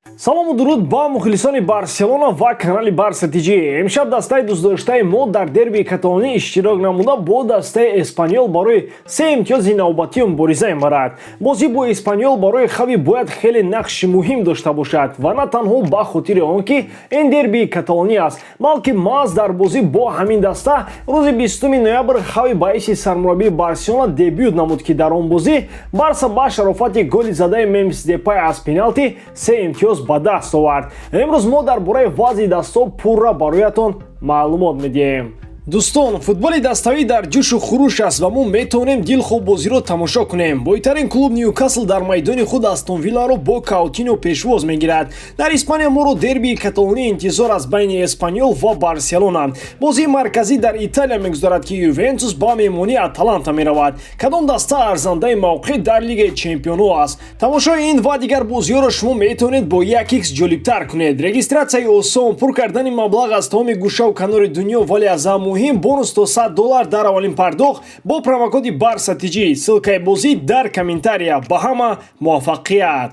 Салому дуруд ба мухлисони Барселона ва канали Барса ТЖ. Имшаб дастаи дӯстдоштаи мо дар дербии каталонӣ иштирок намуда, бо дастаи Эспаньол барои се имтиёзи навбатӣ мубориза мебарад. Бозӣ бо Эспаньол барои Хави бояд хеле нақши муҳим дошта бошад ва на танҳо ба хотири он, ки ин дербии каталонӣ аст, балки маҳз дар бозӣ бо ҳамин даста рӯзи 20 ноябр Хави ба ҳайси сармураббии Барселона дебют намуд, ки дар он бозӣ Барса ба шарофати голи задаи Мемфис Депай аз пеналти се имтиёз ба даст овард. Имрӯз мо дар бораи вазъи дастҳо пурра бароятон маълумот медиҳем. Дӯстон, футболи даставӣ дар ҷӯшу хуруш аст ва мо метавонем дилхоҳ бозиро тамошо кунем. Бойтарин клуб Ньюкасл дар майдони худ Астон Вилларо бо Каутино пешвоз мегирад. Дар Испания моро дербии каталонӣ интизор аст байни Эспаньол ва Барселона. Бозии марказӣ дар Италия мегузарад, ки Ювентус ба меҳмонии Аталанта меравад. Кадом даста арзандаи мавқеъ дар Лигаи чемпионҳо аст? Тамошои ин ва дигар бозиҳоро шумо метавонед бо 1x ҷолибтар кунед. Регистратсияи осон, пур кардани маблағ аз тамоми гӯшаву канори дунё, вале аз ҳама муҳим, бонус то 100 доллар дар аввалин пардохт бо промокоди Барса ТЖ. Ссылкаи бозӣ дар комментария. Ба ҳама муваффақият!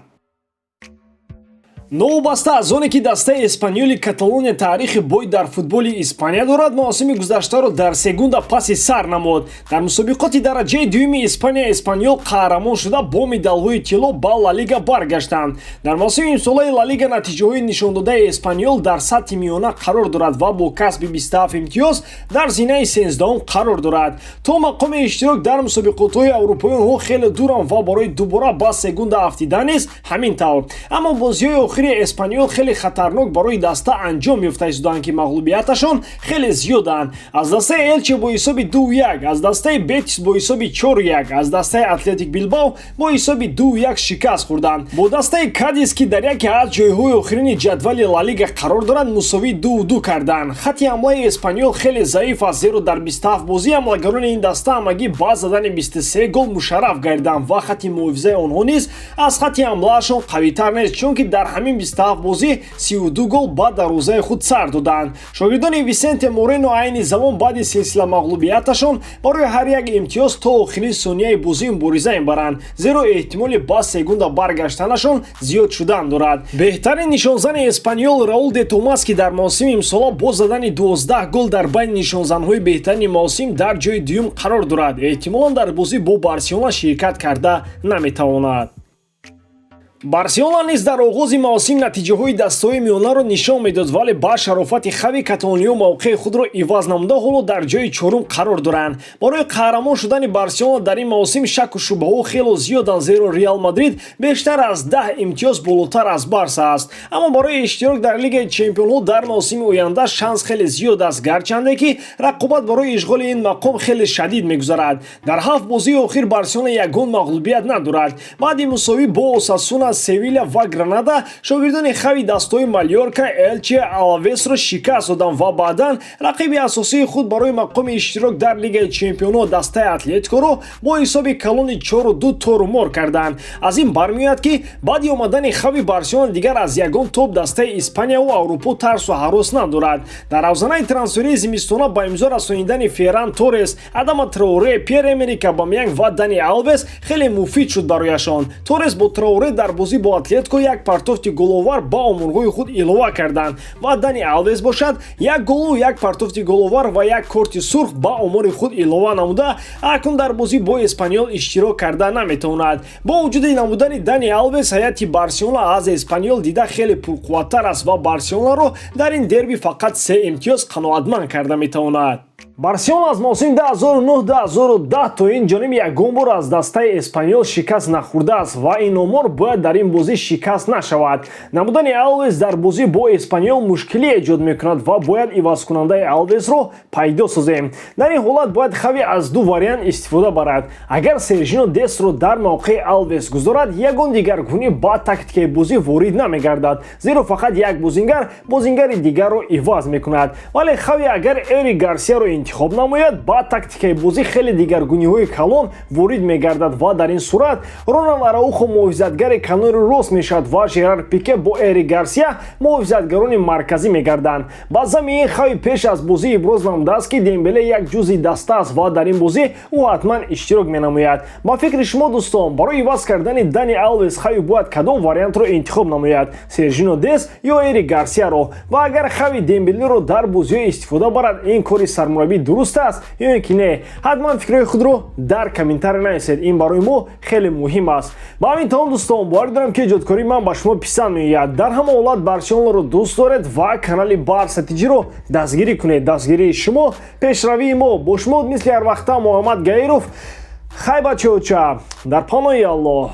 Новобаста аз оне, ки дастаи Эспаньоли Каталония таърихи бой дар футболи Испания дорад, мавсими гузаштаро дар Сегунда паси сар намуд. Дар мусобиқоти дараҷаи дуюми Испания Эспаньол қаҳрамон шуда, бо медалҳои тилло ба Ла Лига баргаштанд. Дар мавсими имсолаи Ла Лига натиҷаҳои нишондодаи Эспаньол дар сатҳи миёна қарор дорад ва бо касби 27 имтиёз дар зинаи 13-ум қарор дорад. То мақоми иштирок дар мусобиқотҳои аврупоӣ онҳо хеле дуранд ва барои дубора ба Сегунда афтидан низ ҳамин тавр. Аммо бозиҳои охири Эспаньол хеле хатарнок барои даста анҷом ёфта истоданд, ки мағлубияташон хеле зиёданд: аз дастаи Элче бо ҳисоби 2-1, аз дастаи Бетис бо ҳисоби 4-1, аз дастаи Атлетик Билбао бо ҳисоби 2-1 шикаст хӯрданд. Бо дастаи Кадис, ки дар яке аз ҷойҳои охирини ҷадвали Ла Лига қарор дорад, мусовии 2-2 карданд. Хати ҳамлаи Эспаньол хеле заиф аст, зеро дар 27 бозӣ ҳамлагарони ин даста ҳамагӣ ба задани 23 гол мушарраф гардиданд ва хати муҳофизаи онҳо низ аз хати ҳамлаашон қавитар нест, чунки дар ҳамин 27 бозӣ 32 гол ба дарвозаи худ сар доданд. Шогирдони Висенте Морено айни замон баъди силсила мағлубияташон барои ҳар як имтиёз то охирин сонияи бозӣ мубориза мебаранд, зеро эҳтимоли ба Сегунда баргаштанашон зиёд шудан дорад. Беҳтарин нишонзани Эспаньол Раул де Томас, ки дар мавсими имсола бо задани 12 гол дар байни нишонзанҳои беҳтарини мавсим дар ҷои дуюм қарор дорад, эҳтимолан дар бозӣ бо Барселона ширкат карда наметавонад. Барселона низ дар оғози мавсим натиҷаҳои дастаҳои миёнаро нишон медод, вале ба шарофати Хави каталониё мавқеи худро иваз намуда, ҳоло дар ҷои чорум қарор доранд. Барои қаҳрамон шудани Барселона дар ин мавсим шаку шубҳаҳо хело зиёданд, зеро Реал Мадрид бештар аз 10 имтиёз болотар аз Барса аст. Аммо барои иштирок дар Лигаи чемпионҳо дар мавсими оянда шанс хеле зиёд аст, гарчанде ки рақобат барои ишғоли ин мақом хеле шадид мегузарад. Дар ҳафт бозии охир Барселона ягон мағлубият надорад. Баъди мусовӣ бо Осасуна, Севиля ва Гранада шогирдони Хави дастаҳои Малёрка, Элче, Алавесро шикаст доданд ва баъдан рақиби асосии худ барои мақоми иштирок дар Лигаи чемпионҳо, дастаи Атлетикоро, бо ҳисоби калони 4-2 торумор карданд. Аз ин бармеояд, ки баъди омадани Хави Барселона дигар аз ягон топ дастаи Испанияву Аврупо тарсу ҳарос надорад. Дар равзанаи трансферии зимистона ба имзо расонидани Ферран Торрес, Адама Траоре, Пьер Эмерик Абамянг ва Дани Алвес хеле муфид шуд барояшон. Торрес бо Траоре дар бозӣ бо Атлетико як партофти головар ба оморҳои худ илова карданд ва Дани Алвес бошад, як голу, як партофти головар ва як корти сурх ба омори худ илова намуда, акнун дар бозӣ бо Эспаньол иштирок карда наметавонад. Бо вуҷуди намудани Дани Алвес, ҳайати Барселона аз Эспаньол дида хеле пурқувваттар аст ва Барселонаро дар ин дерби фақат се имтиёз қаноатманд карда метавонад. Барселона аз мавсими 2009-2010 то ин ҷониб ягон бор аз дастаи Эспаньол шикаст нахӯрдааст ва ин омор бояд дар ин бозӣ шикаст нашавад. Набудани Алвес дар бозӣ бо Эспаньол мушкилӣ эҷод мекунад ва бояд ивазкунандаи Алвесро пайдо созем. Дар ин ҳолат бояд Хави аз ду вариант истифода барад. Агар Сержино Десро дар мавқеи Алвес гузорад, ягон дигаргунӣ ба тактикаи бозӣ ворид намегардад, зеро фақат як бозингар бозингари дигарро иваз мекунад. Вале Хави агар Эрик Гарсияро Интихоб намояд, ба тактикаи бозӣ хеле дигаргуниҳои калон ворид мегардад ва дар ин сурат Роналд Араухо муҳофизатгари канори рост мешавад ва Жерар Пике бо Эрик Гарсия муҳофизатгарони марказӣ мегарданд. Ба замми ин, Хави пеш аз бозӣ иброз намудааст, ки Дембеле як ҷузъи даста аст ва дар ин бозӣ ӯ ҳатман иштирок менамояд. Ба фикри шумо, дӯстон, барои иваз кардани Дани Алвес Хави бояд кадом вариантро интихоб намояд: Сержино Дест ё Эрик Гарсияро? Ва агар Хави Дембелеро дар бозиҳо истифода барад, ин кори сармураббӣ дуруст аст ё ин ки не? Ҳатман фикрҳои худро дар комментария нависед, ин барои мо хеле муҳим аст. Ба ҳамин тамом, дӯстон. Боварӣ дорам, ки эҷодкории ман ба шумо писанд меояд. Дар ҳама ҳолат Барселонаро дӯст доред ва канали Барса Тиҷиро дастгирӣ кунед. Дастгирии шумо — пешравии мо. Бо шумо мисли ҳар вақта Муҳаммад Гаиров. Хай, бачаоча, дар паноҳи Аллоҳ.